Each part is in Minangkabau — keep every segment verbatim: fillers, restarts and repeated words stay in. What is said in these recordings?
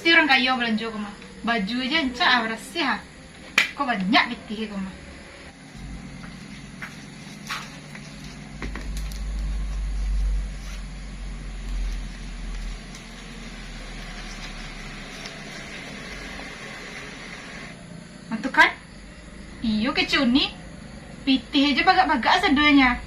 Si urang kayo balanjo ko mah. Baju aja rancak ah, barasiah ah. Ko banyak pitih ko mah. Mantap kan? Iyo kecek Uni, pitih aja bagak-bagak sadonyo.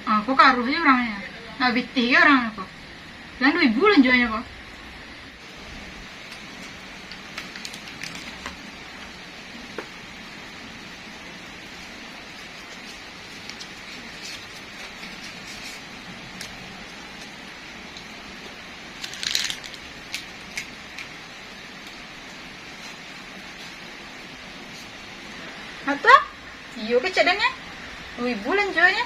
Ah, ko karuah se urangnyo. Nak pitih se urangnyo ko. Nan duo ribu balanjonyo ko. Apo? Iyo kecek den, eh? Duo ribu balanjonyo.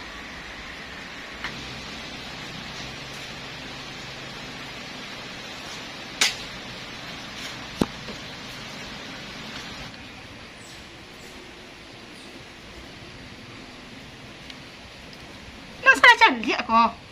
Nak salah caliak ko.